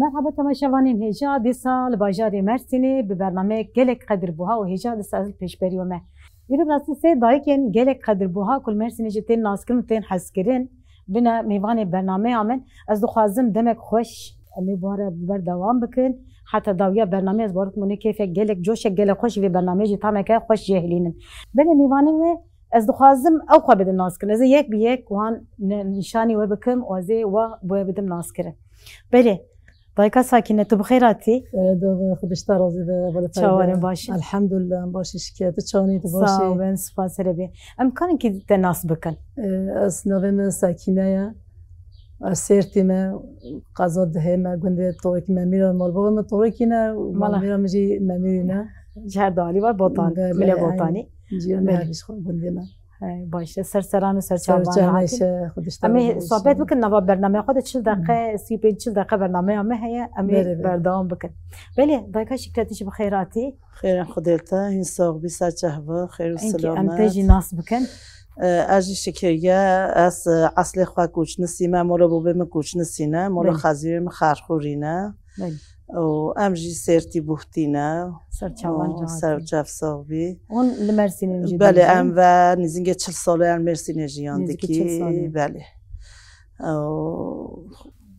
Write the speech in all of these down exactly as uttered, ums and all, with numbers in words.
Merhaba temaşevanên hêja, dîsa li bajarê Mersînê bi bernameyek gelek qedirbuha û hêja dîsa ez li pêşberî we me. Îro bi rastî sê dayikên gelek qedirbuha ku li Mersînê jî tên naskirin û tên hezkirin bine mêvanê bernameya min. Ez dixwazim demek xweş em ê bi we re berdewam bikin. Heta dawiya bernameyê ez bawer dikim hûn ê kêfek gelek, coşek gelek xweş vê bernameyê jî tameke xweş jê hilînin. Belê mêvanê wê ez dixwazim ew xwe bidin naskirin. Ez ê yek bi yek wan ne-, nîşanî we bikim û ez ê we bi we bidim naskirin. Belê, dayika Sakîne, tu bi xêr hatî? Sere dove, Xwedê ji te razî be, hevalê Feride. Çawa ne, baş î? Elhamdulillah, em baş î, şikir. Tu çawanî, tu baş î? Sağ ol, ben spas, Rebê. Em karin kî te nas bikin? Ee, ez navê min Sakîne ye. Ez Sêrtî me, qeza Dihê me, gundê Torikî Memîra, malbava min Torikî ne, û Mala. Mamêra min jî Memîrî ne. Ji her du alî var Botan, Belê, Mile aynen. Botanî. Ciyanê Belê. Her ji xwe gundê me. Hey, baş e. Ser seran û ser Ser çavan çavan hatin. Em ê sohbet bikin nava bernameya xwe de çil deqe, sî pênc çil deqe bernameya me heye. Em ê Belê, belê. Berdewam bikin. Belê, dayika Şikret jî bi xêr hatî. Xêrên Xwedê li te, hîn sax bî, ser çehva, xêr û Enkî em te selamet. Jî nas bikin. E, ez jî şikiriye, ez, e, eslê xwe Koçnisî me, mola bobê min Koçnisî ne, mola Belê. Xezîrê min Xerxûrî ne. Belê. Û em jî Sêrtî Buhtî ne. Ser çavan Û rahat ser in. Çev sax bî. Hûn li Mersînê jî Belê, dibêjin? Em ve nîzingê çil sal e em Mersînê jiyan Nêzîkî çil dikî. Sal e. Belê. Û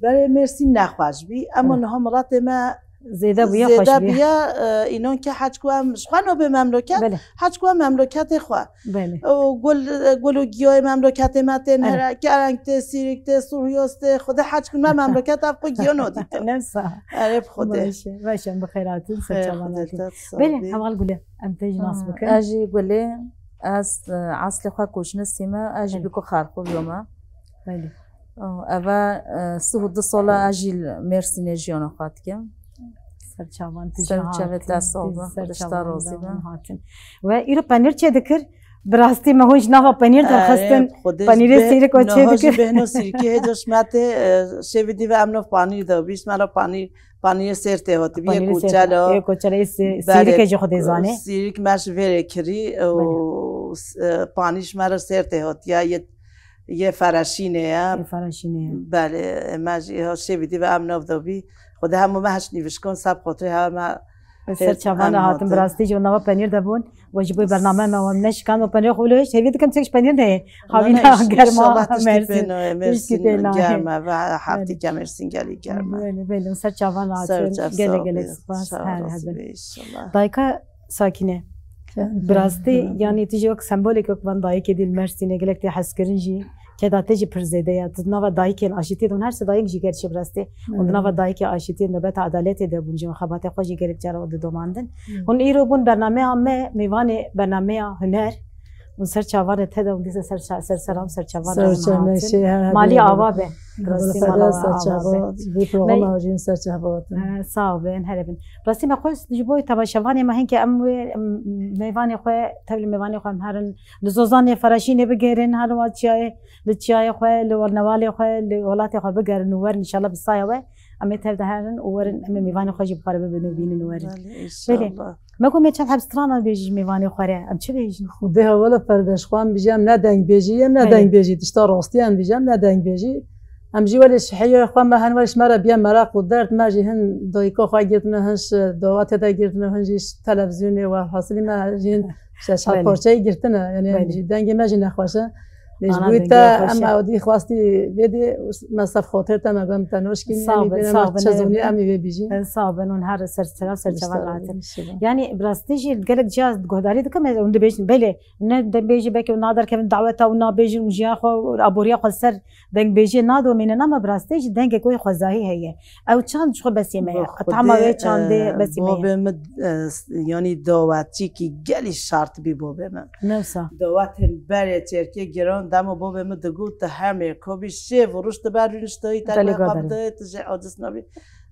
belê Mersîn nexweş bî. Ema Belê. Niha miletê me Zêde bûye, xweş zêde bûye. Bûye, e, înan ke heçku em ji xwe nabê memleket, Belê. Heçku em memleketê xwe. Belê. Û gul, gul û giyayê memleketê me tên Erê. Here, kereng tê, sîrik tê, surhiyos tê, xwedê heçku me memleket ev xwe giya nadîtin. Ne wisa. Erê bi xwedê. Baş e, baş e, em bi xêr hatin, ser Xêr çavan xwedê hatin. Te, tu sağ Belê, bî. Heval Gule, em te jî nas bikin. Ez jî Gulê, ez, e, eslê xwe Koçnisî me, ez jî Belê. Biko Xerxûrî me. Belê. Eve, e, sih û du sala ez jî li Mêrsînê jiyana xwe dikim. Ser çavan tu jî Ser çavê hatin, te sağ tu be, ser Xwedê ji te çavan razî be. Hûn hatin. We îro penîr çê dikir? Bi rastî me hûn ji nava penîr derxistin. Erê, Xwedê Penîrê bê-, sîriko çê niha jî dikir? Bêhno sîrikê hêca ji me tê, e, şevî dî ve em nav panîr de bî, ji me re panîr, panîrê sêr tê hatibî, yê Panîrê sêr, koçelo. Yê koçelo, yê sî-, Belê, sîrikê jî Xwedê zane. Sîrik me ji vê rê kirî, e, û Belê. S-, e, panîr ji me re sêr tê hatiye, yê Yê fereşînê ye. Yê fereşînê ye. Belê, me jî ha şevî dî ve em nav de bî. Xwedê hemû me heş nîvişkan seb xatirê hewe me Ser çavan re hatin, bi rastî jî nava penîr de bûn. We ji bo bername me wan neşikan, we penîr xwe wilo hişt. Hêvî dikim çek ji penîr neyê. Havîna germa. Tiştî pê nayê, Mêrsîn germ e ve heftî ke Mêrsîn gelî germ e. Belê, belê. Ser çavan re hatin. Gelek gelek spas. Her hebin. Dayika Sakîne. Bi rastî, yanî tu jî wek sembolek, wek van dayikê dî li Mersînê gelek tê hezkirin jî, keda te jî pir zêde ye. Tu di nava dayikên aşîtiyê de, hûn her sê dayik jî gerçî bi rastî. Hûn di nava dayikê aşîtiyê nobeta edaletê de bûn jî, xebatê xwe jî gelek cara didomandin. Hûn îro bûn bernameya me, mêvanê bernameya huner. Hûn ser çavan re te de, hûn dîsa ser ça-, ser seran, ser çavan re hûn hatin. Malî ava be. Rastî mala we ava be. Vî programa jî ser çava hatin. He, sağ bin, here bin. Rastî me xwest ji bo temaşevanê me hin ke em wê, em, mêvanê xwe, tevlî mêvanê xwe em herin li Zozanê Fereşînê bigêrin, her wa çiyayê, li çiyayê xwe, li newalê xwe, li welatê xwe bigerin û werin înşallah bi saya we. Em ê tev de herin û werin, em ê mêvanê xwe jî bi xwe re bibin û bînin û werin. Belê, înşallah. Me got me çend heb strana bêjî ji mêvanê xwe re. Em çi bêjin? Xwedê hevala perde ji xwe em bijî, em ne dengbêjî, em ne dengbêjî. Tişta rastî em bijî, em ne dengbêjî. Em jî welê ji heyê xwe me hin welê ji me re biye meraq û derd. Me jî hin dayika xwe girtine, hin ji dawetê de girtine, hin jî ji televîzyonê, welhasilî me jî hin şeş heft parçeyê girtine. Yanî em jî dengê me jî nexweş e. Lê ji bo te em ewdî xwestî vê dê me sef xatir te me gom te noşkîn. Sağ bin, sağ bin. Çi zonî em ê vê bijîn. Sağ bin, hûn her ser ser ser çavan rahat in. Yanî bi rastî jî gelek cihaz guhdarî dikim, hûn dibêjin belê. Ne dembêjî belkî hûn naderkevin daweta û nabêjin û jiyan xwe û aboriya xwe ser dengbêjiyê nadomînin, ama bi rastî jî dengek wê xwezayî heye. Ew çand ji xwe besî me ye. Tama wê çandê, e, besî me ye. Babê min, e, s-, yanî dawetçîkî gelî şart bî babê min. Ne wisa. Dawetên berê çêrkê giran dema babê min digot, tu hemê kabî şêv û roj tu ber rûniştayî, te xwe bidayê, tu jê aciz nabî.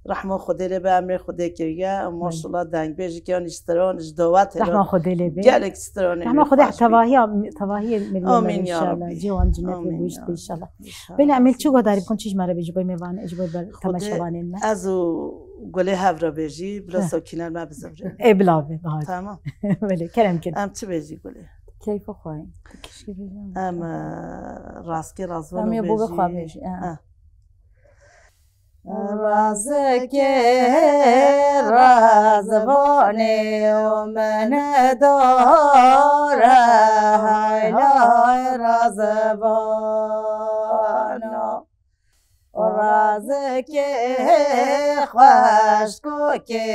Rehma Xwedê lê be, emrê Xwedê kiriye. Maşallah, dengbêjikê yanî ji stran, ji dawetê re. Rehma Xwedê lê be. Gelek stranê. Rehma Xwedê tevahiya, tevahiyê miriyê me înşallah. Cîwan cinetê bihişt be înşallah. Belê, em ê çi guhdarî bikin, çi ji me re bê ji bo mêvan, ji bo temaşevanên me? Ez û Gulê hev re bêjî, bila Sakîne me bizivre. Ê bila be, hadi. Tamam. Belê, kerem kin. Em çi bêjî Gulê? Keyfa xwe. Kişkî bêjî. Em, e, rastgê razvan bêjî. Em ê bo be xwe bêjî. Razikê razvanê û min dore, hay hay razvano. Razikê xweşkokê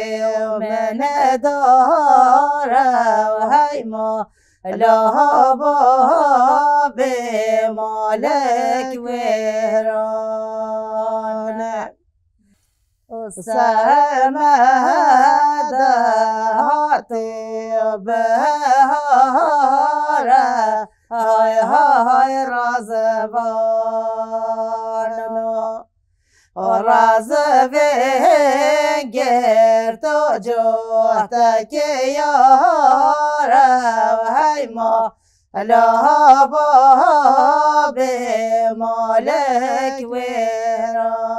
û min dore, hey ma lava bê malek wêran. Semede hatê bihare, hay hay razvano. Razvê girto cohteke yare, hey ma lava bê malek wêran.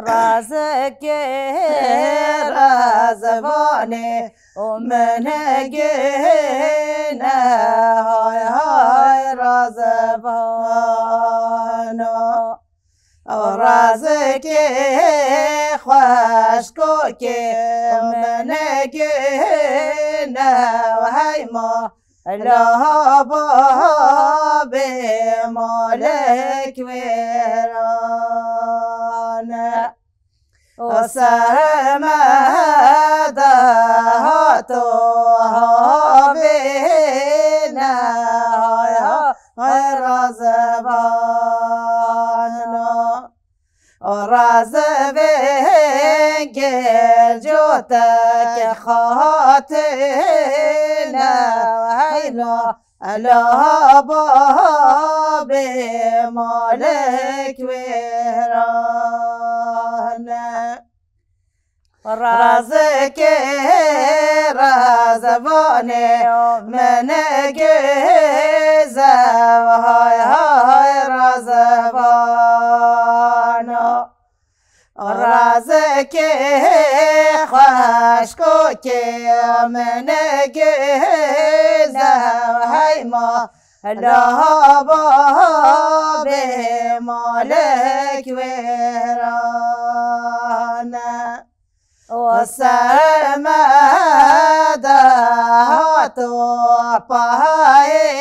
Razikê razvanê û min gine, hay hay razvano. Razikê xweşkokê min gine, hey ma lava bê malek wêran. Semede hato havêne, hay hay razvano. Razvê gel cotek hatine, heyna lava bê malek wêran. Razikê razvanê min gêze, hay hay razvano. Razikê xweşkokê min gêze, hey ma lava bê malek wêran. O semede hato payêze,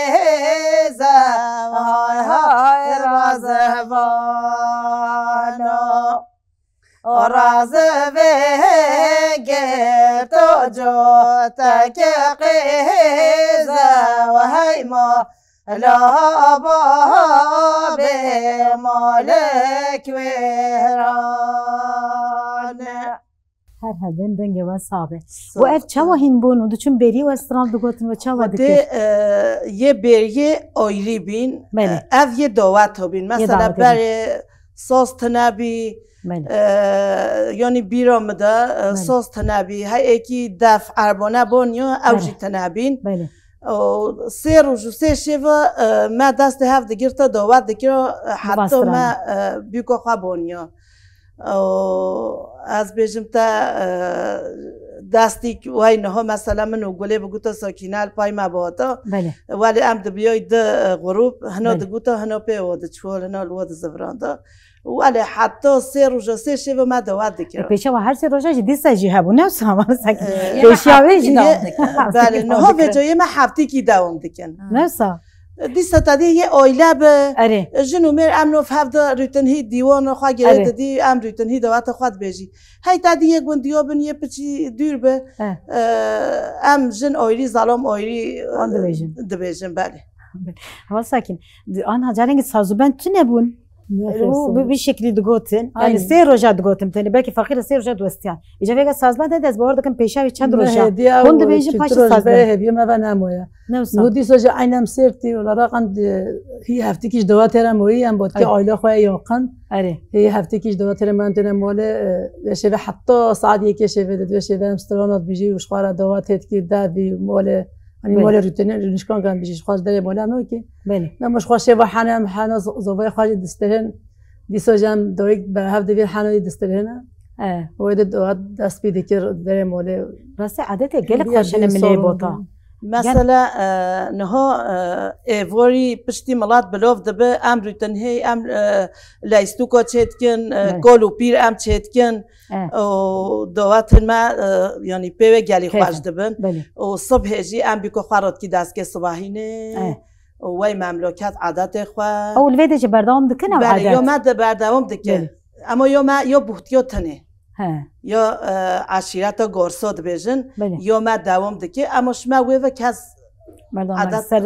hay hay razvano. Razvê girto cotek qêze, heyna lava bê malek wêran. Her hebin dengê we sabe. Û ev çawa hîn bûn û diçûn berî we stran digotin we çawa dikir? Xwedê, e, yê beriyê ayrî bîn. Belê. E, ev yê dawet bîn. Mesela berê saz tine bî, Belê. E, yanî bîra min de, e, Belê. Saz tine bî. Hey êkî def erbane bûn ya, ew Belê. Jî tine bîn. Belê. O, sê roj û sê şeva, e, me destê hev digirta dawet dikira, e, heta Vastran. Me, e, bûka xwe boniya. O, ez bêjim te, e, destîk wey niha mesela min û Gulê bigota Sakîne li pay me bihata. Belê. Welê em dibiyay di, e, grûp, hina Belê. Digota, hina pê wa diçû, hina li wa diziviranda. Welê heta sê roja, sê şeva me dawet dikira. E, pêşe wa her sê roja jî dîsa jî hebû, ne wisa, wisa ki E, pêşiya wê jî. Dewam dikin. Belê, niha vê cayê me heftîkî dewam dikin. Ne wisa. Dîsa te dî yê aile bi, Erê. Jin û mêr em nov hev de rûtinhî dîwana xwe girê Erê. Didî, em rûtinhî daweta xwe dibêjî. Hey te dî yê gundiya bin, yê piçî dûr bi. He. E, em jin ayrî, zalam ayrî, Wan dibêjin. Dibêjin, belê. Heval Sakîn, di-, anha carengî sazûbend tune bûn. Nefes Û bi, bi şeklî digotin. Yanî Aynen. Sê roja digotin tenê. Belkî feqîr sê roja diwestiyan. Îca vêga sazbend de ez bawer dikim pêşa wî çend Ne, roja. Hediya Hûn û dibêjin çi paşê roj sazbend. Be hediya me ve nemoye. Ne wisa. Nû dîsa jî eyn em sêr tî, olara qand, e, hî heftikî ji dawet here moyî, em botke Ay. Aile xwe yaqin. Erê. Hî heftikî ji dawet here me em têne mole, e, ve şeve heta saet yekê şeve de, ve şeve em strana dibêjî û ji xwe re dawet hêtkî devî mole. Hani Belê. Mole rûtine, rûnişkan kan bijî, ji xwe ji derê mole em ki. Belê. Nema ji xwe şeva hene, em hene zo-, zovayê xwe jî disterin. Dîsa jî em dawî be hev divî hene jî disterin. E. Wê de dawet dest pê dikir derê mole. Rastî adetê gelek Diye xweş hene din milê salon bota. Din. Mesela, e, niha, e, êvorî piştî milet bilov dibe, em rûtinhê, em, e, leystuka çêdikin, e, Belê. Kol û pîr em çêdikin. E. Û dawetên me, e, yanî pê wê gelî Keyfin. Xweş dibin. Belê. Û sibhê jî em bîko xwe rotî destgê sibahînê. E. Û wey memleket edetê xwe. Ew li vê de jî berdewam dikin ew Belê, edet? Yo me de berdewam dike. Belê. Ama yo me yo buhtiyo tenê. He. Yo, e, eşîreta Gorso dibêjin, Belê. Yo me dewam dike, ama şime wê ve kes Merdom edet ser,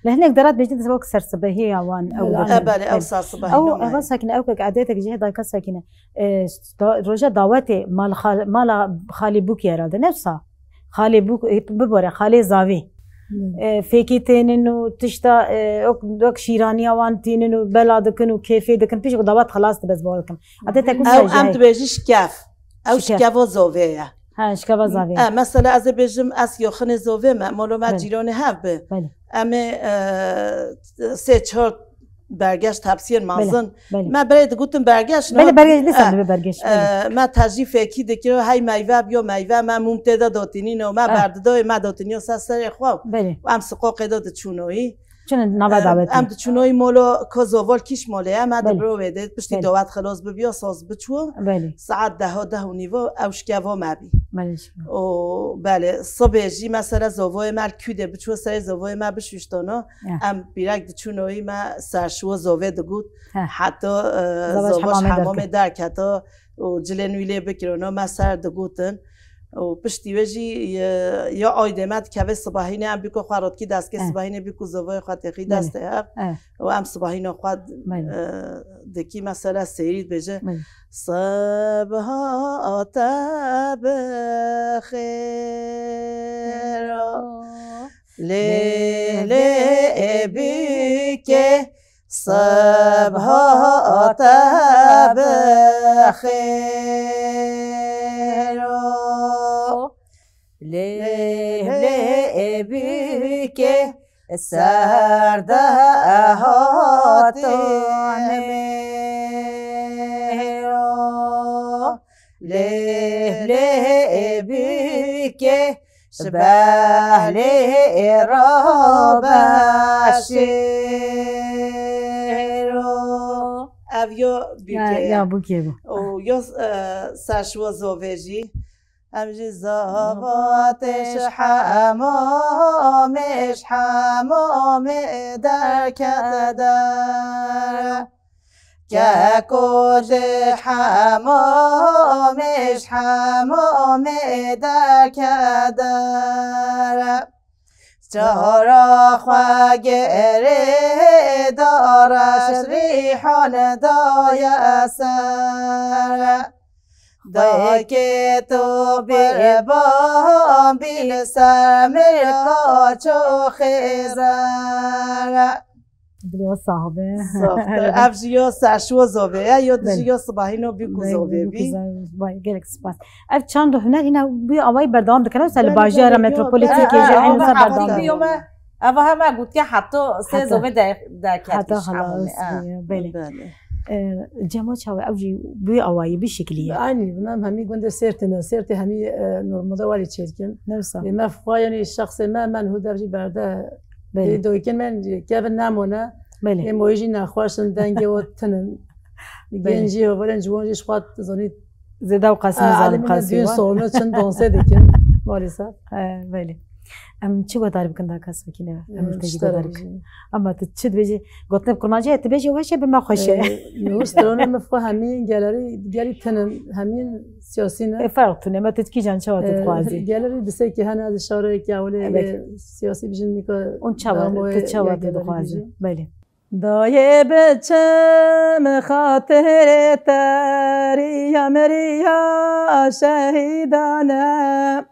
li hinek derat bêjin wek sersibehî ya wan ew Belê. Dikin. E, belê, ew Belê. Sersibehî Ew, name. Ev sakine, ew kek edetek jê dayka sakine. E, da, roja dawetê mal xal-, mala Xalê Bûkê herhalde, ne wisa? Xalê Bûk, e, bibore, Xalê Zavî. Hmm. E, fêkî tênin û tişta, e, wek, wek şîraniya wan tînin û bela dikin û kêfê dikin, pişt ku dawet xilas dibe, ez bawer dikim. Ate te Ew em dibêjin şikef. Ew Şikef. Şikeva zovê ye. Ha, şikeva zavê. E, mesela ez ê bêjim, ez yoxinê zovê me, molo me Belê. Cîronê hev bi. Belê. Em ê, e, sê çar bergeş tepsiyên Belê, mezin. Belê. Me berê digutin bergeş, no? Belê, bergeş, dîsa E, dibe bergeş, e, belê. Me tejî fêkî dikiro, hey meyve biyo meyve, me mûm tê de dotinîno, me E. Berdidoyê me dotinîyo ser serê xwe. Belê. Em siqoqê de diçûnoyî. Çune nava E, dawetê. Em diçûnoyî molo, ko zovol kîş molê ye, me Belê. Dibro wê de, piştî Belê. Dawet xilos bibiyo, soz biçû. Belê. Saet deho, deh û nîvo, ew şikevo me bî. Belê, şikevo. Û belê, sibê jî mesela zovoyê me li kû de biçû, serê zovoyê me bişûştono. Ya. Em pîrek diçûnoyî me serşiwo zovê digut. Heh. Heta, e, Zavaş zovaş hemamê hemamê derket. Derketo û cilên wî lê bikirono, me ser digutin. Û piştî wê jî, e, ya aydê me dikeve sibahînê, em bîko xwe rotkî destgê Eh. Sibahînê bîku zovayê xwe têxî Belê. Destê hev. Eh. Û em sibahîna xwe, Belê. E, dikî mesela seyrî dibêje. Belê. Sibha te bi xêr. Lê lê bike Sibha te bi xêr o. Lê lê bike ser de hatin mêro. Lê lê bike Behlê ra beşêro. Ev yo Ya, bûkê ya ye. Bûkê bû. Û yo, e, serşiwa zovê jî. Em jî zavatêş hemamêş hemamê derket der. Keko ji hemamê, ji hemamê derke der. Çara xwe girê da reş rîhan daye ser. Dayikê tu birban bî li ser mirka ço xêzer. Dilê we sax be. Saxtir. Ev jî yo serşiwo zovê ye, yo dijî Belê. Yo sibahîno bîku Belê, zovê bî. Belê, gelek spas. Ev çand û huner hîna bi awayî berdewam dikir, wisa li Belê, bajêra belê, yo, metropolî belê, Tirkiyê jî belê, hîn wisa belê, berdewam belê, dikir. Yo, me, eva hema gotiye heta sê Heta. Zovê de-, derketiş Heta hemû xelas me, ha. Bî, belê. Belê. E, Cemo çawe ew jî bi awayî, bi şiklî ye. Aynî, em hemî gundê Sêrtê ne. Sêrtê hemî, e, normalde warî çêdikin. Ne wisa. Ê, me xwe, yanî şexsê me, me niho dev jî berde. Belê. Ê, doyikên me kevin nemone. Belê. Ê, moyî jî nexweş in, dengê we tinin. Belê. Gencî, hevalên ciwan jî ji xwe dizanî. Zêde û qesî Aa, zalim alimî me qasî düğün wa. Salonuna çin dansê dikin, maalesef. He, belê. Em çi guhdar bikin da ka Sakîne? Em Ee, tê jî işte guhdar bikin. Ama tu çi dibêjî? Gotinê bi kurmancî ye, tu bêjî weş e, bi me xweş e. Ee, nû stranê min xwe hemî gelerî, gelî tinin, hemî siyasî ne. E, ferq tune, me tu kîjan çawa tu Ee, dixwazî? Gelerî disê ki hene di şarê ki ewlê, Evet. Ee, siyasî bijin nîka Hûn çawa, damo tu ye, çawa ya tu gelerî dixwazî? Bijin. Belê. Dayê biçim xatirê te riya miriya şehîdan e.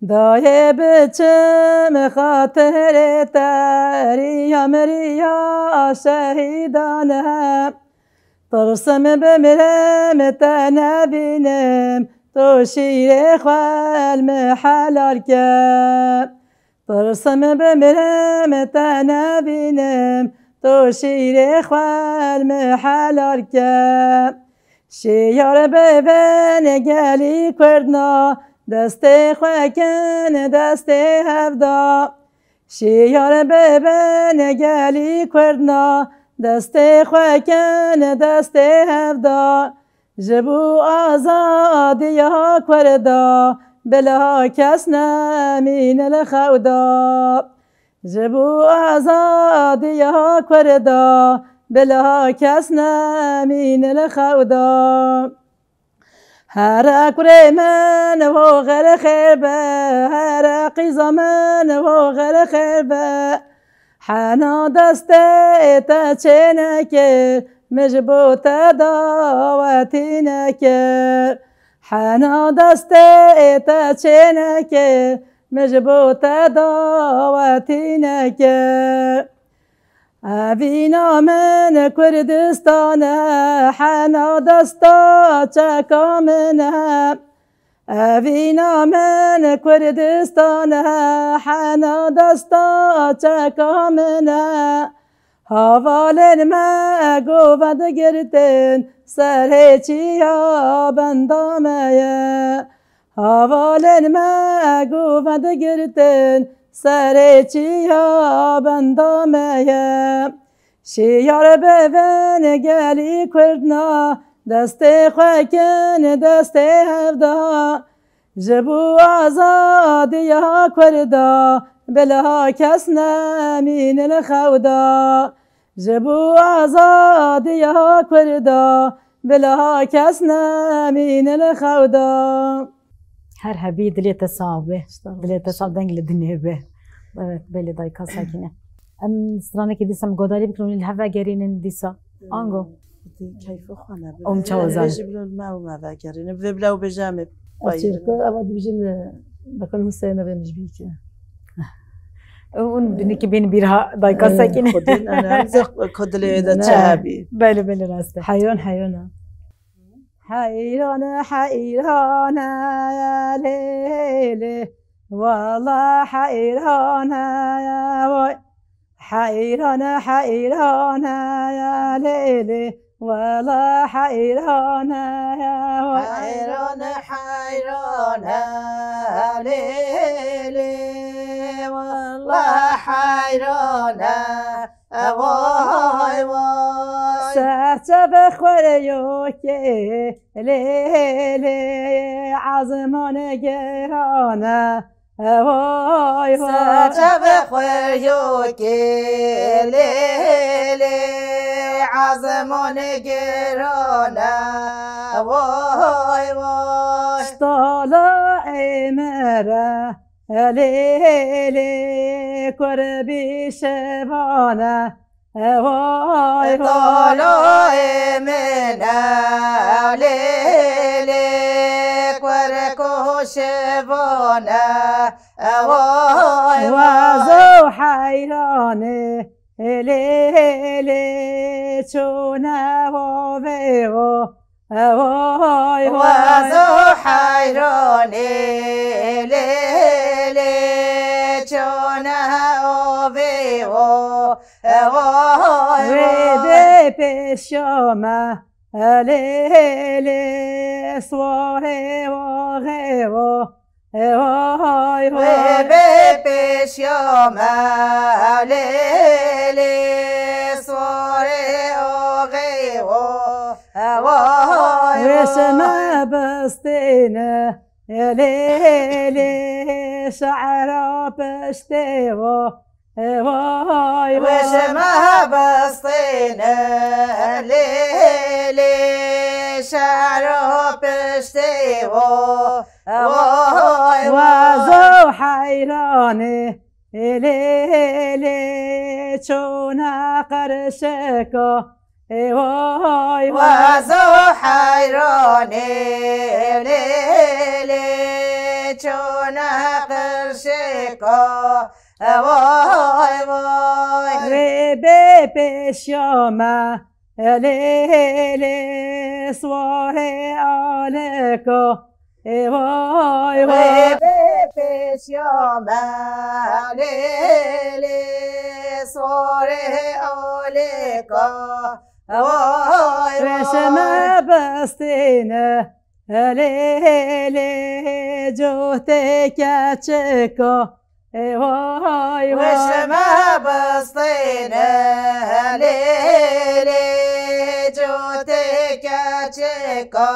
Dayê biçim xatirê te riya miriya şehîdan e. Tirsim bimirim te nebînim, tu şîrê xwe li min helal ke. Tirsim bimirim te nebînim, tu şîrê xwe li min helal ke. Şiyar bibin gelî Kurd na, destê xwe kin destê hevda. Şiyar bibin gelî Kurdna, destê xwe kin destê hevda. Ji bo azadiya Kurda, bila kes nemîne li xewda. Ji bo azadiya Kurda, bila kes nemîne li xewda. Here kurê min û xêr xêr be, here qîza min û xêr xêr be. Hena destê te çê nekir, min ji bo te dawetî nekir. Hena destê te çê nekir, min ji bo te dawetî nekir. Evîna min Kurdistan e, hena desta çeka min e. Evîna min Kurdistan e, hena desta çeka min e. Havalên me govend girtin, serê çiya benda me ye. Havalên me govend girtin, serê çiya benda me ye. Şiyar bibin gelî Kurdna, destê xwe kin destê hevda. Ji bo azadiya Kurda, bila kes nemîne li xewda. Ji bo azadiya Kurda, bila kes nemîne li xewda. Her hebî dilê te sax be. Dilê te sax, deng li dinê be. Evet, belê dayka Sakîne. Em stranekê dîsa em godarî bikin û li hev vegerînin dîsa. Ango. Xwedî keyfa xwe nebe. Em çawa zanî? Bêjî bilo me û me vegerîne. Bê bila û bêje em ê. Ez çêrke eva dibijin, e, Bekan Huseyne ve mijbî ki. Û hûn binî ki bên bîra dayka Sakîne. Xwedî ne, ne, em zî ku dilê wê de çi hebî. Belê, belê, rast e. Heyran, heyran e. Heyran e, heyran e, lê, lê. Wala heyran e, vay. Heyran e, heyran e, lê, lê. Wala heyran e, vay. Heyran e, heyran e, lê, lê. Wala heyran e. Vay vay. Serçe bi xwerê yo ke lê lê azman giran e. Vay vay. Serçe bi xwerê yo ke lê lê azman giran e. Vay vay. Stala emere. Lê lê kurbî şevane, vay vay. Taloyê min e, lê lê kurko şevane, vay vay. Wazo heyranê, lê lê çûne vo vê vo. Vay vay. Wazo heyranê, lê lê çûne ovê o. Vay vay. Wê bê pêşiya me, lê lê swarê o xê o. Vay vay. Wê bê pêşiya me, lê lê swarê o xê o. Vay vay. Wê şeme bistêne, lê lê şe'ra piştê o. Vay vay. Wê şeme bistêne, lê lê şe'ra piştê o. Vay vay. Wazo heyranê, lê lê çûne qerşeka. Vay vay. Wazo heyranê, lê lê çûne qirşêka. Vay vay. Wê bê pêşiya me, lê lê swarê aleka. Vay vay. Wê bê pêşiya me, lê lê swarê aleka. Vay vay. Wê şeme bistêne, Lê lê cotê keçika, ê vay vay. Weşime bistêne, lê lê cotê keçika,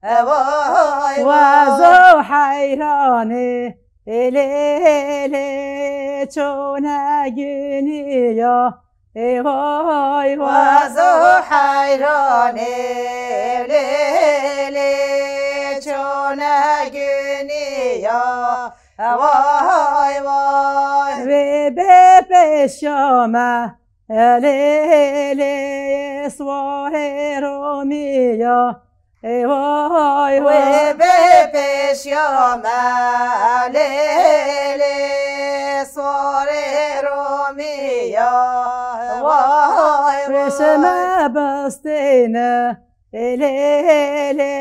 ê vay vay. Wazo heyranê, ê lê lê çone giniya. Ê vay vay. Wazo heyranê, lê lê çone giniya, vay vay. Vê bê pêşiya me, lê lê swarê romiya. Ê vay vay. Wê bê pêşiya me, lê lê swarê romiya, vay vay. Weşime bistêne, ê lê lê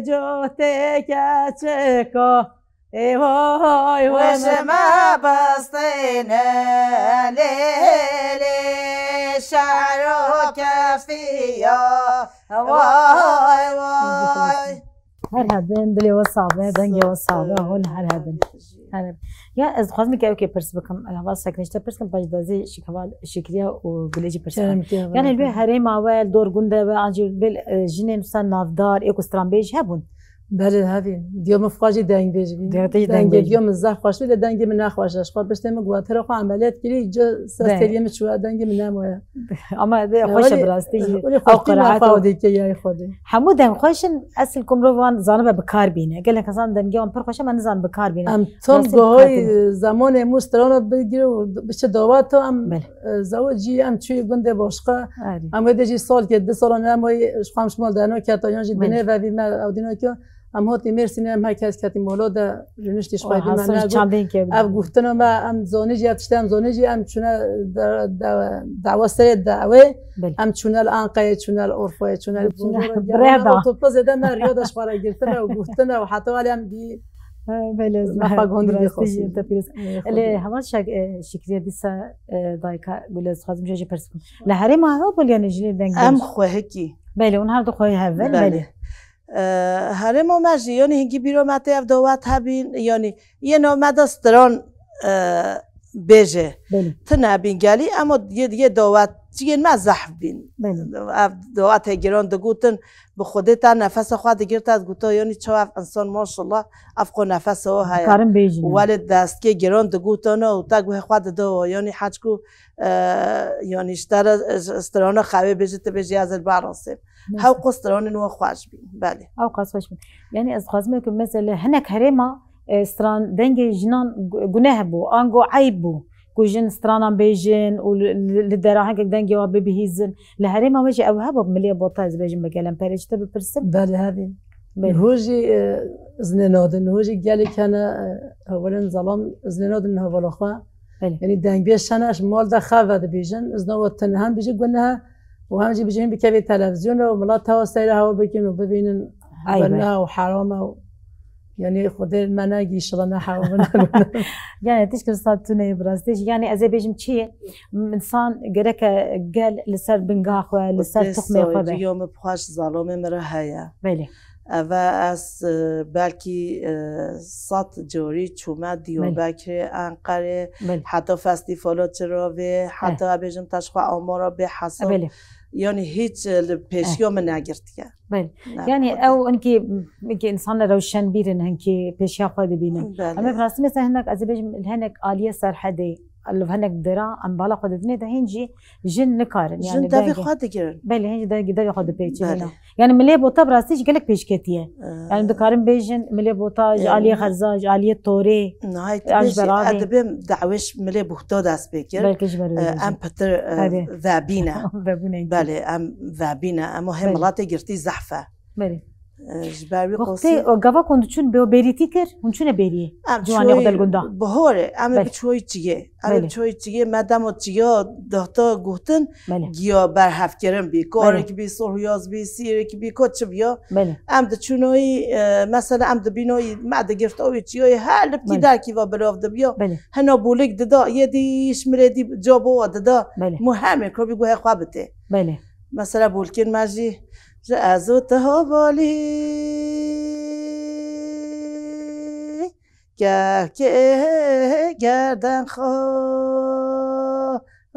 cotê keçika. Ê vay vay. Weşime bistêne, lê lê şehro kefiya, vay vay. Her hebin, dilê we sax be, dengê we sax be, hol her hebin. Her hebin. Ya ez dixwazim ke ew kê pirs bikim. Heval Sekine ji te pirs kim, paş dazê şik heval Şikriya û Gulê jî pirs bikim. Kerem ke, yani li herêma we, li dor gunda we, an jî bil, e, jinên wisa navdar, ê ku stranbêj hebûn? Belê, hevî. Diyo min xwe jî dengbêj bî. Diyo te jî dengbêj bî. Dengê diyo min zehf xweş bî, lê dengê min nexweş e. Ji xwe piştê min guhatira xwe emeliyat kirî, ji ser têliyê min çûye, dengê min nemaye. Ama xweş e bi rastî jî. Ew qiraet xwe dike ya Xwedê. Hemû deng xweş in, esil ku mirov wan zanibe bi kar bîne. Gelek kesan dengê wan pir xweş e, me nizan bi kar bîne. Em tam gohoy zemanê mû strana bigire û biçe dawato em, e, zewicî em çûyî gundê başqa. Em wê de jî salkê, du salan em wê ji xwe em ji mal derno keta yan jî dinê vevî me ew dîna ke. Em hatî Mêrsînê, em her kes ketî molo de rûniştî ji xwe dî me ne. Ev guhtina me, em zonî jî, ev tiştê em zonî jî, em çûne de, de, dawa serê dawê, em çûne li Anqayê, çûne li Urfayê, çûne li Bozorê, otobusê de me riya de ji xwe re girtine û guhtine û heta welê em dî. Belê, me xwe gundî dî xosî. Lê heval Şak-, e, Şikriye dîsa, e, dayika Gule, dixwazim jê jî pirs bikim. Li herêma hev bû, yanî jinê dengê. Em xwehikî. Belê, hûn her du xwehî hev in, belê. E, herêma me jî, yanî hingî bîra me tê ev dawet hebîn, yanî yê nav me de stran, e, bêje. Belê. Tune bîn gelî, ema yê, yê dawet, ciyên me zehf bîn. Belê. Ev dawetê giran digotin, bi Xwedê te nefesa xwe digirta, ez gota, yanî çawa ev insan, maşallah, ev xwe nefesa o heye. Dikarin bêjin. Welê destkê giran digotana û te guhê xwe dida, yanî heçku, e, yanî ji te re, e, strana xewê bêje, tu bêjî ez li ber rastê. Hew qas stranên we xweş bîn. Belê. Ew qas xweş bûn. Yanî ez dixwazim ku mesela hinek herêma, e, stran dengê jinan gu-, guneh bû, ango eyb bû ku jin stranan bêjin û li, li, li dera hingek dengê wan bibihîzin. Li herêma we jî ew hebû, milê bota ez bêjim bi gelemperê ji te bipirsim? Belê, hebî. Belê. Niho jî, e, iznê nadin. Niho jî gelek hene, e, hevalên zelam iznê nadin hevala xwe. Belê. Yanî dengbêj hene, ji mal de xev vedibêjin. Izna we tune hem bijî guneh e û hem jî bijî bikevê televîzyonê û milet hewa seyre hewa bikin û bibînin. Eyb e. Guneh û heram e û, yanî Xwedê me negî, inşallah ne hewa bine. Yani tişt ki saat tune bi rastî jî. Yani ez ê bêjim çi ye? Însan gereke gel li ser binga xwe, li ser tuxmê xwe be. Riya min bi xwe ji zalamê min re heye. Belê. Eve ez, e, belkî, e, sed carî çûme Diyarbekirê, Enqerê, heta festîvala Çiravê, heta bêjim te ji xwe amara bê hesab. Belê. Yanî hîç, e, li pêşiya min negirtiye. Belê. Yani ew hinkî, hinkî însan rewşenbîr in, hinkî pêşiya xwe dibînin. Belê. Em ê bi rastî mesela hinek, ez ê bêjim, li hinek aliyê Serhedê, li hinek dera, em bala xwe didinê de hîn jî jin nikarin. Jin devê xwe digirin. Belê, hîn jî devê xwe dipêçin. Belê. Yani milê bota bi rastî jî gelek pêşketiye. Ee, yani dikarin bêjin milê bota ji aliyê xerza, ji aliyê torê, an ji beravê. Dibêm dawêş milê buhta dest pê kir. Belkî ji ber wê. Em pitir, e, vebîne. Vebûne. Belê, em vebîne. Em hê miletê girtî zehf e. Belê. E, ji ber wî qasî. Wextê, e, gava ku hûn diçûn bê-, bêrîtî kir, hûn çûne bêriyê? Em ciwanê xwe del gunda. Bihorê, em ê biçûyî çiyê. Em ê biçûyî çiyê, me dema çiya dahta guhtin, giya berhevkirin bî. Karek bî, soryaz bî, sîrek bî, ko çi biya. Em diçûnoyî, e, mesela em dibînoyî, me digirt owî çiyayê, her li bikî derkî ve belav dibiya. Hina bolik dida, yê dî ji mirê dî cabo wa dida. Muhemê, ko bî guhê xwe bitê. Mesela bolkên me jî Ji ez û tu hevalî, kevkê gerden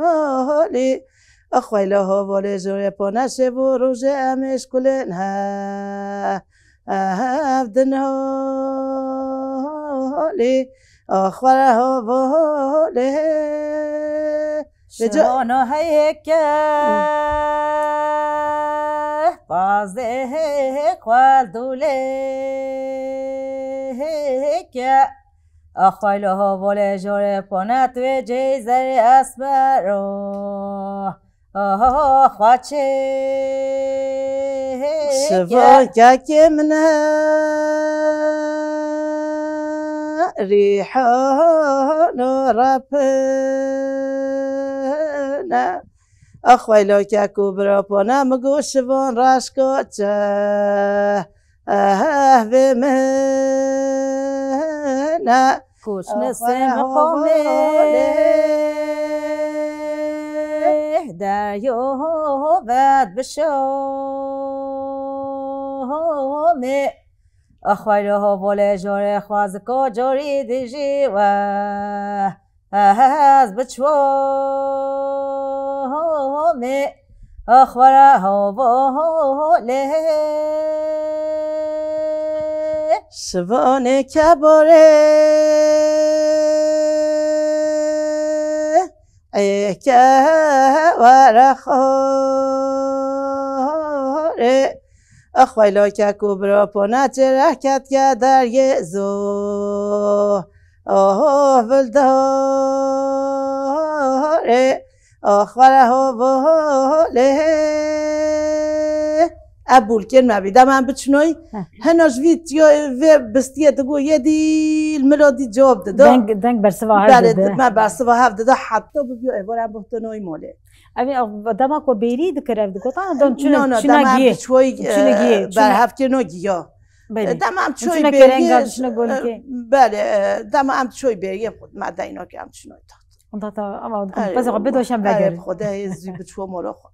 xalî. Axweyla hevalê jorê pane şev û rojê em ê ji kulên he-, hevdin halî. Axwere hevalê. Şivano heyeke, pazê xwel dûlê heke. Axwaylo hovole jore ponet wê ceyzerê esmero. Oho, xwaçê heke. Şiva kekê min e, rîhano rapine. Axweylo kek û bira pona min got şivan raşka çe ehvê min e. Koçne sem qomê deryo vet bişomê. Axweylo hovole jore xwaziko corî dijî we. Ez biçwomê axwara hovole. Şivanê keborê êke were xorê. Axweylo kek û bira pona çireh ketke deryê zo. Oho vildarê, axwere hovolê. Ev bûlkên me bî. Dema em biçinoy, Heh. hena ji vî tiya vê bistiyê digo yê dî li milo dî cewab dida. Deng, deng bersiva hev Belê, dide. me bersiva hev dida, heta bibiyo êvar em bohtenoy molê. Ev ê dema ku bêrî dikir ev digot, ha, don çine, No, no, çine dema em giyê. biçoy, Çine giyê, e, çine berhev kirino giya. Belê. Dema em çoy Çine bêrî, kerenga, çine golikê. e, belê, e, dema em çoy bêrî, me deyno ki em çinoy tat. Onda ta, ama Erê pez xwe wallah. bidoşen Erê vegerin. Xwedê hê zû biçwo molo xwe.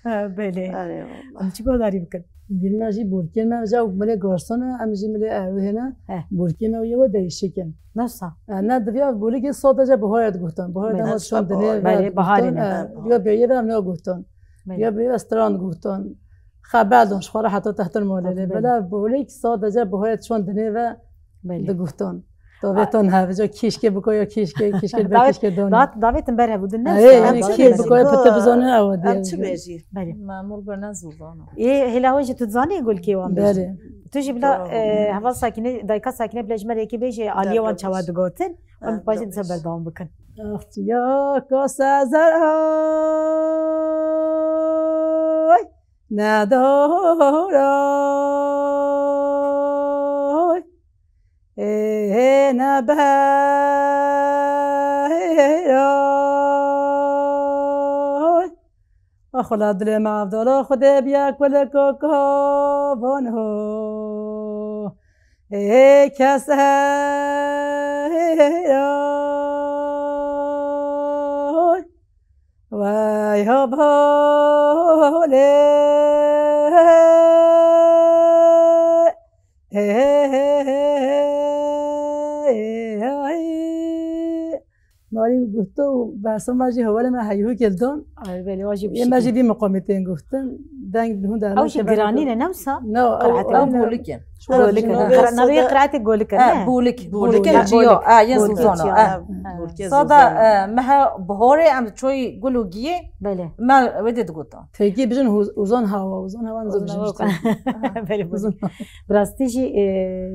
Ha, belê. Erê wallah. Em çi godarî bikin? Dîl me jî borkên me ja milê garson e, em jî milê ewê hêne. He. Borkên me û yewe değişik in. Nasıl? E, ne diviya bolikê sadece buhaya diguhtan. Buhaya Belê. dema çon dinê ve Belê, baharê diguhtan. ne? E, ya bêyê ve em ne guhtan. Belê. Ya bêyê ve stran guhtan. Xebel don, ji xwe re heta tehtir molê. Belê. Bela bolik sadece buhaya çon dinê ve Belê. diguhtan. Davêtan hevija kîşkê biko ya kîşkê, kîşkê be Davêt, kîşkê donê. dat, davêtin ber hevû din ne? Ee, yani Em çi kî bêjî? biko ya pete bizonê ewa diye. Em çi bêjî? Belê. Memur bene zûzana. Ê, hêla we jî tu zanî gulkê wan bêjî. Belê. Tu jî bila, Doğru. e, heval Sakîne, dayika Sakîne bila ji me re yekê bêjê, aliyê wan Derdor çawa bêjî. digotin. Em Derdor bajin ser bêjî. berdewam bikin. Ax ya ka sezer ay. Nedaray, ê neberay. Axula dilê me avdala Xwedê biya kulek û kavan ho. Ê kes Vay ha bale. He, he, he, he, he, ay. Malî guhto û behsa me jî hevalê me heyhû kildon. Ay, belê, wa jî Ê me jî bişî. vî miqamê tên guhtin. Deng hûn de Ew jî giranî ne, ne wisa? No, ew, Qiraetê ew, Ew ne. bolik in. Şwara Golik in. cinobe Qira-, navê sada qiraetê golik in, E, ne? bolik, Bolik. bolik in Bolik. ciyo. E, yên Bolik. zûzano. Soda, E. e, meha bihorê em çoy gul û giyê Belê. me wê dê digotan. Têkî bijin hûz-, uzan hawa, uzan hawa nizo Uzan bijin hawa işte. Belê, belê. Uzan. Bi rastî jî, e,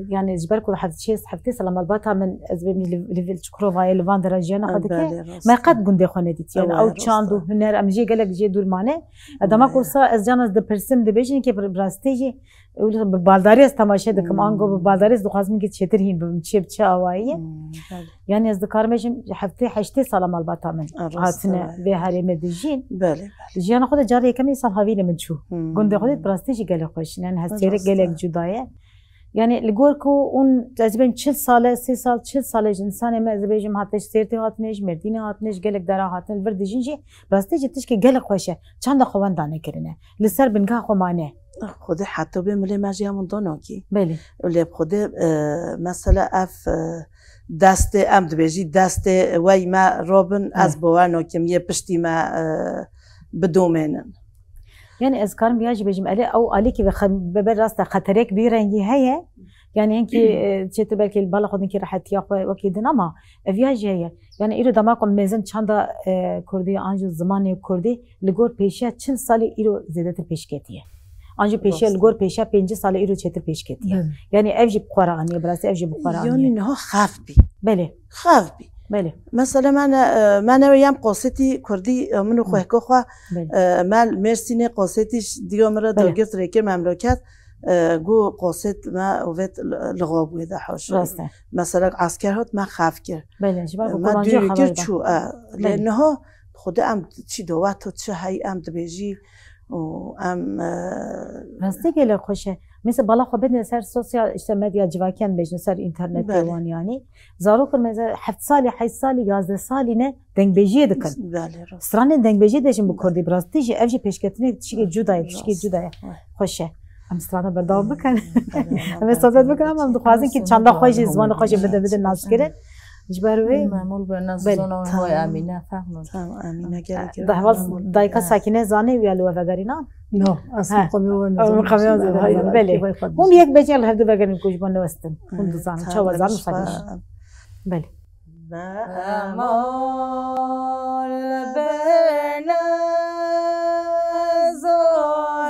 yani ji ber ku heft-, çê-, heftê sala malbata min ez bêm li, li, li Çukurovayê li van dera jiyana xwe dike. Belê, rast. Me qet gundê xwe nedît. Yani Ewa, ew çand û rast. huner em jê gelek jê dûr mane. E, dema Ewa. ku sa ez can ez dipirsim dibêjin ki bi rastî jî Wilo bi baldarî ez temaşe dikim, Hmm. ango bi baldarî ez dixwazim ki çêtir hîn bibim, çê bi çi awayî ye. Hmm, belê. Yani ez dikarim bêjim, heftê heştê sala malbata min E, rast hatine e. vê herêmê dijîn. Belê, belê. Jiyana xwe de carê yekemî sal havînê min çû. Hmm. Gundê xwe de bi rastî jî gelek xweş in. Yani E, hestêrek rast gelek e. cuda ye. Yani li gor ku hûn, ez dibêm çil sal e, sê sal, çil sal e ji însanê me, ez dibêjim, hatine ji Sêrtê hatine, ji Mêrdînê hatine, ji gelek dera hatine, li vir dijîn jî, bi rastî jî tişkê gelek xweş e. Çanda xwe wenda nekirine. Li ser bingeha xwe mane. Xwedê heta bê milê me jî hemin donokî. Belê. Lê bi Xwedê, e, mesela ev, e, destê, em dibêjî destê wey me robin, ez Evet. bawer nakim yê piştî me, e, bidomênin. Yani ez karim ya jî bêjim, elê ew alîkî ve xe-, be-, be rast e, xeterek bî rengî heye. Yani hinkî, e, çêtir belkî li bala xwe dinkî rehetiya xwe wekî din ama ev ya jî heye. Yani îro dema ku mezin çanda, e, kurdî an jî zimanê kurdî li gor pêşiya çil salî îro zêdetir pêş ketiye. An jî pêşiya Rast. li gor pêşiya pêncî salî îro çêtir pêş ketiye. Belê. Yani ev jî bi xwe re aniye, bi rastî ev jî bi xwe re aniye. Yani niha xef bî. Belê. Xef bî. Belê. Mesela me ne, e, me ne yem qosetî kurdî, e, min û Hı. xwehko xwe, Belê. e, me Mêrsînê qosetî ş-, diyo min re Belê. dagir rêkir memleket, e, gu qoset me ovet li, li xwe bûye de hoş. Rast e. Mesela esker hat me xef kir. Belê, ji bar ku Me kulancî dûrî xeber kir da. çû, e, lê Belê. niha Xwedê em çi dowet û çi hey em dibêjî û em, e, Rastî gelek xweş e. Mesela bala xwe bidin ser sosyal, işte medya civakiyan bêjin ser internetê Belê. wan yani. Zarokir mesela heft salî, heşt salî, yazdeh salî ne dengbêjiyê dikin. Belê, rast. Stranên dengbêjiyê dibêjin bi kurdî, bi rastî jî ev jî pêşketinê tişikê cuda ye, tişikê Rast. cuda ye. Xweş e. Em strana berdewam bikin. Belê, Em ê sohbet bikin ama em dixwazin ki çanda xwe jî, zimanê xwe jî bidin, bidin naskirin. Ji ber wê Memûl be, ne Belê. zona Tamam. hoy Emîne fehmin. Tamam, Emîne gelek Dehval memûl. dayika Sakîne zanê wî ya li we vegerîna? No, ez Ha. miqamê we Ew nizam. miqamê we zêde Hayır, hayır, belê. kêfay xwe Hûn dişin. yek becî li hevdu vegerin ku ji bo newestin. Hûn Ha, dizanin, ha, çawa zanin newis xwe xwe. belê. Belê. Memûl be, ne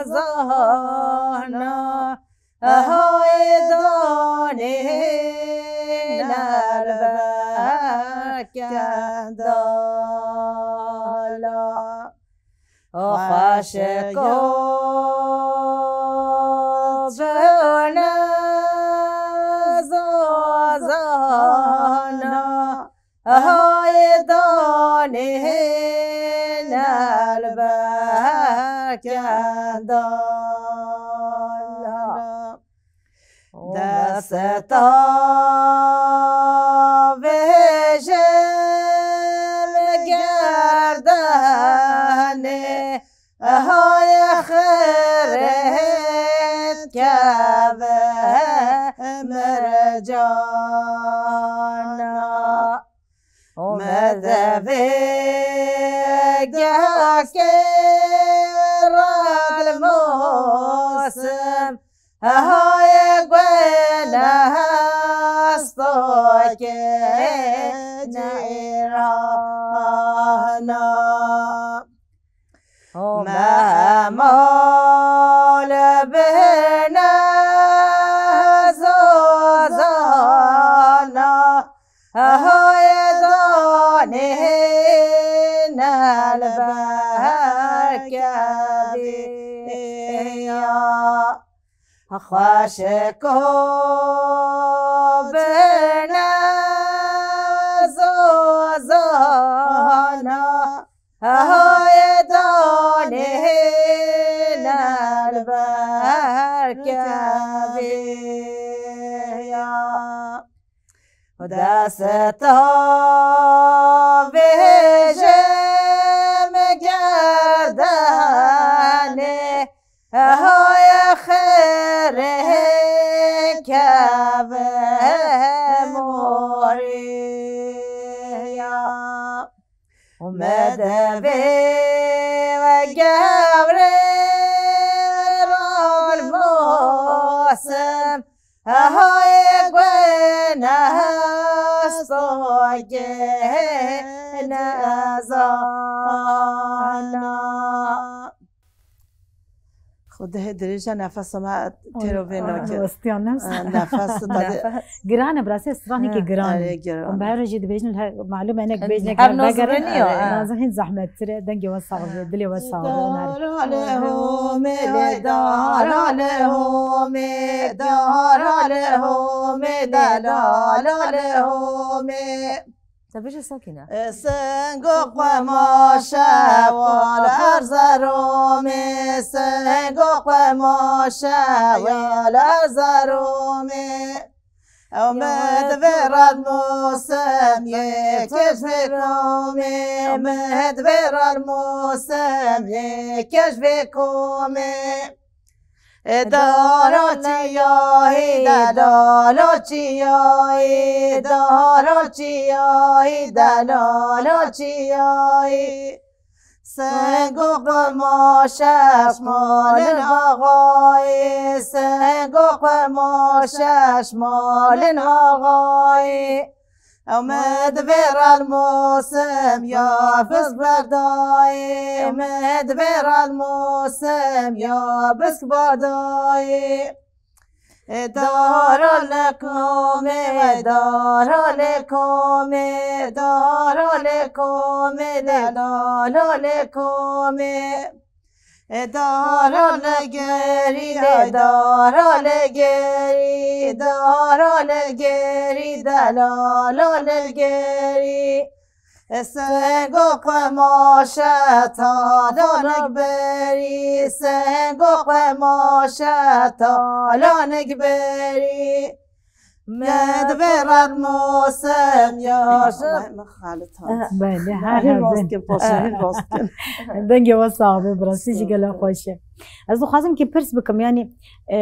zozana. Haydanê nelbekendala. Xweşik o bine zozana. Haydanê nelbekendala. Desta vêjim gerdanê. Hay xêrêt keve mircana. Û me devê gehkê rad mosim. Hay guêne hestokê cîrana. Memol bine zozana, haydanê nelbekediya. Xweşik o bine zozana, haydanê nelbekediya. Desta vêjim gerdanê, hay xêrê keve moriya. Û me devê gevrê rad mosim. Hay guêne hestokê nezana. Xwedê dirêje nefesa me têro vê nake. Westiya nefs. Eh, nefes, tabii. Nefes. Giran e, bi rastî stranekî Ha, giran e. erê, giran. Hûn bi her rojê dibêjin, her, malûm e, nek Hem, bêjin, nek hem veger. Nozirîn e. Ha. Nazirîn zehmet tir e, dengê we sax be, dilê we sax be, hûn her. Dara le homê, dara le homê, dara le homê, dara le homê. Te bêje Sakîne. E, sengo qemaşe wal her zeromê, sengo Xwe maşe ya la zaromê. Ew me divê rad mosim yê keş vê komê. Me divê rad mosim yê keş vê komê. Dara çiyayî, delala çiyayî, dara çiyayî, delala çiyayî. Seng û qemaşeş malin axayî, seng û qemaşeş malin axayî. Ew me divê rad mosim ya bisk berdayî, me divê rad mosim ya bisk berdayî. Dara li komê, dara li komê, dara li komê, delala li komê. Dara li gerî, dara li gerî, dara li gerî, delala li gerî. Seng û qemaşe talanik berî, seng û qemaşe talanik berî. Me divê rad mosim ya. Belê, her Hîn her rast bin. Kim, paşa hîn rast kim. Dengê we sax be, bi rastî jî gelo xweş e. Ez dixwazim ki pirs bikim, yani, e,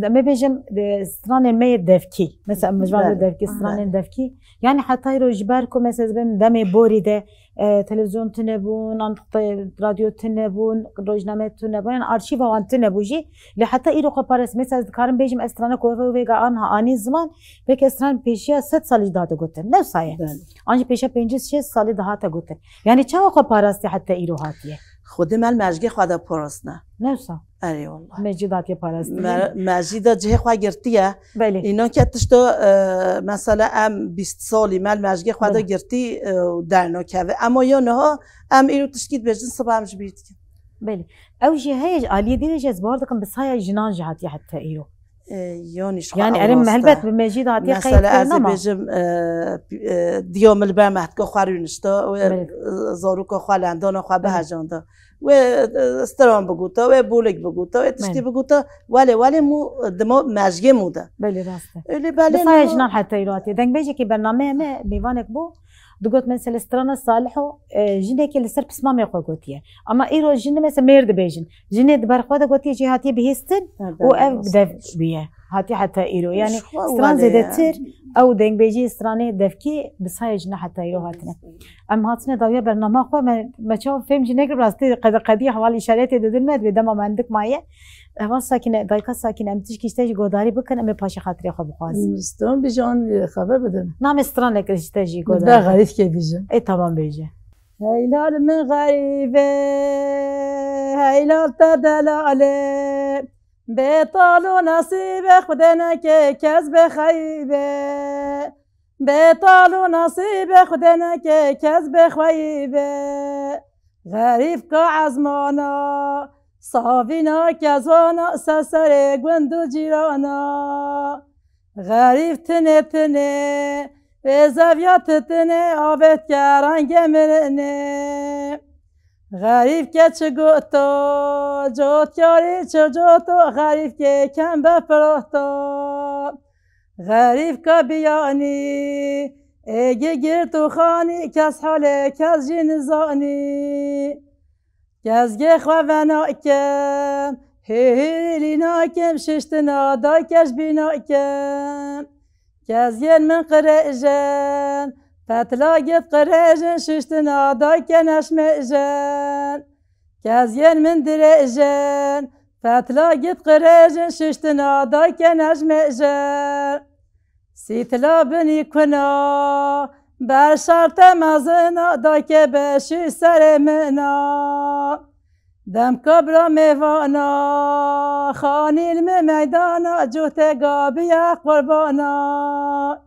em ê bêjim, e, stranên me yê devkî. Mesela, em ji van Belê. Devkî, stranên Belê. Devkî. Yani, heta îro ji ber ku, mesela, ez bêm demê borî de, e, televîzyon tune bûn, an radyo tune bûn, rojname tune bûn, yani arşîva wan tune bû jî. Lê heta îro xwe parastin. Mesela, ez dikarim bêjim, ez strana ku vêga anha anî ziman, belkî ez stran pêşiya sed salî dihate gotin. Ne wisa ye. Belê. An jî pêşiya pêncî şêst salî dihate gotin. Yani çawa xwe parastî heta îro hatiye? Xwedê me li mejgê xwe de parastine. Ne wisa. Erê wallah. Mecî datiye parastî. Me-, mecî de cihê xwe girtiye. Belê. Înan ke tişto, e, mesela em bîst salî me li mejgê xwe de Belê. Girtî, e, û dernakeve. Ema ya niha em îro tişkî dibêjin, siba em ji bîr dikin. Belê. Ew jî heye, ji aliyê dî re jî ez bawer dikim bi saya jinan jî hatiye heta îro. E, yanî ji xwe Yani ew erê rast e. Helbet bi mecî de hatiye qeyd Mesela ez ê kirin ama. Bêjim, e, p-, e, diya min li ber mehtika xwe rûnişta, wê, Belê. E, zaroka xwe lendana xwe Belê. Bihejanda. Wê, e, stran bigota, wê bolik bigota, wê tiştî Belê. Bigota, welê, welê mû, dima mejgê mû de. Belê, rast e. Öyle belê Bi saya niha jinan heta îro hatiye. Dengbêjekî bernameyê me mêvanek bû. Digot mesela strana Saliho, e, jinekê li ser pismamê xwe gotiye. Ama îro jinê mesela mêr dibêjin. Jinê di ber xwe de gotiye jî hatiye bihîstin Ha, û belê, ev rast. Dev bûye. Hatiye heta îro. Yani Ji xwe stran welê ye. Zêdetir ew dengbêjî stranê devkî bi saya jina heta îro hatine. Em hatine dawiya bernama xwe, me, me çawa fêm jî nekir, rastî qedi-, qedî heval îşaretê didin me, divê dema me hindik maye. Heval Sakîne, dayika Sakîne, em tişkî ji te jî godarî bikin, em ê paşê xatirê xwe bixwazin. Stran bêje an xeber bidin. Namê stranek ji te jî Min godarî be bikin. Xerîfkê bêje. Ê, tamam bêje. Heylal min xerîf e, heylal te delal e. Bêtal û nesîbe Xwedê neke kes bêxeyîbe. Bêtal û nesîbe Xwedê neke kes bêxeyîbe. Xerîfka ezmana, savîna kezana, ser serê gund û cîrana. Xerîf tinê tinê, vê zeviya titinê, avêt ke rengê mirinê. Xerîf ke çi goto, cotyarî çi coto, xerîf ke kem be firoto. Xerîf ke biyanî, êgî girt û xanî, kes halê kes jî nizanî. Kes gê xwe venakem, hê hêrî lî nakem, şiştina dayke ji bî nakem. Kes yên min qirêjin, fetla git qirêjin, şiştina dayke neşmêjin. Kes yên min dirêjin, fetla git qirêjin, şiştina dayke neşmêjin. Sîtila binî kuna, ber şarte mezina, dayke beşî serê mina. Demka bira mêvana, xanîl mi meydana, cuhtê gabiye qurbana.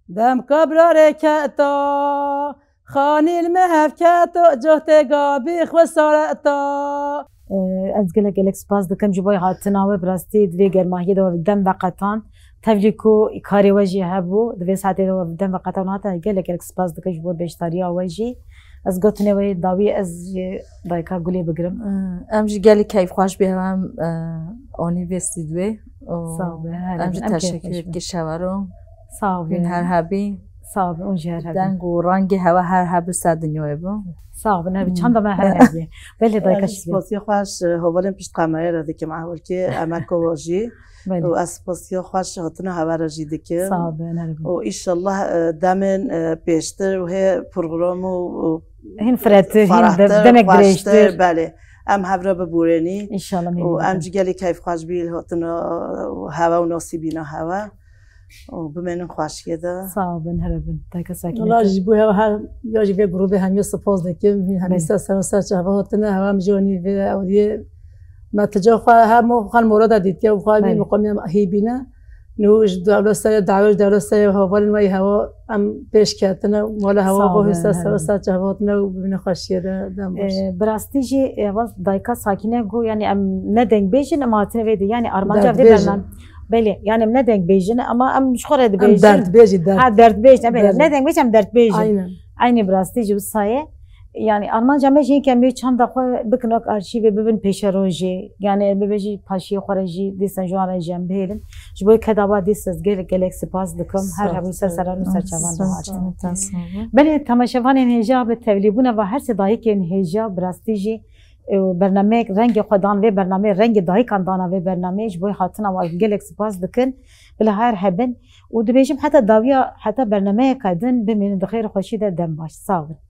Demka bira rêketa, xanîl mi hevketa, cuhtê gabî xwe sareta. Ee, ez gelek gelek spas dikim ji bo hatina we, bi rastî di vê germahiyê de we dem veqetan. Tevlî ku karê we jî hebû, di vê saetê de we dem veqetan hate, gelek gelek spas dikim ji bo beşdariya we jî. Ez gotinê wê dawî ez ji dayika Gulê bigirim. Em jî gelî keyfxweş bî hewa em anî vê stûdyoyê. Sağ be, her Em jî hebin, em teşekkür keyfxweş bin. Ki şewer o. Sağ be. Hûn her hebî. Sağ be, hûn jî her hebin. Deng û rengê hewa her hebir ser dinyayê bû. Sağ bin, her çanda me her hebî. Belê dayika Yanî şirin. Spasiya xweş e, hevalên pişt kamerayê re dikim ewilkê emeko we jî. Belê. Û ez spasiya xweş hatina hewa re jî dikim. Sağ bin, her hebin. Û îşallah e, demên e, pêştir û hê program û û Hin firetir, hin ferahtir, de- demek xweştir, dirêjtir. Belê. Em hev re biborênî. İnşallah. Û em jî gelî keyfxweş bî li hatina û hewa û nasîbîna hewa. Û bimênin xweşiyê de. Sağ bin, her hebin. Dayika Sakin. Wala ji bo hewa her ya jî vê grûbê hemiya spas dikim. Hemî Belê. ser ser ser çava hatine hewa em jî anî vê ewdiyê me tica xwe her mo xan mora da dîtiye û xwe Belê. mî muqamî hêbîne. Nû ji dewlet serê dawê ji dewlet serê hevalên me hewa em pêş ketine. Wala hewa Sağ bo olun, ser her ser zaman. ser çava hatine û bimîne xweşiyê de dem baş. Ee, bi rastî jî e, heval dayika Sakine got, yani em ne dengbêjin ama hatine vê de, yani armanca vê Derdbêjin. bername. Belê, yani em ne dengbêjin ama em ji xwe re Em dibêjin. derdbêjî derd. Ha, derdbêj, ne belê. Belê. Ne dengbêj em derdbêjin. Aynen. Aynî bi rastî jî wisa ye. Yani armanca me jî hinke em yê çanda xwe bikin wek arşîvê bibin pêşerojê. Yani bibê jî paşiyê xwe re jî dîsan ji wan re jî em bihêlin. Ji bo keda wa dîs ez gelek gelek spas dikim. Her Sağ hebû ser seran û ser çavan de hatin. Sağ ol. Belê, temaşevanên hêja bi tevlîbûna va her sê dayikên hêja bi rastî jî e, bernameyek rengê xwe dan vê bernameyê, rengê dayikan dana vê bernameyê, ji bo hatina wan gelek spas dikin. Bila her hebin û dibêjim heta dawiya, heta bernameyeka din bimînin di xêr û xweşî de, dem baş. Sağ bin.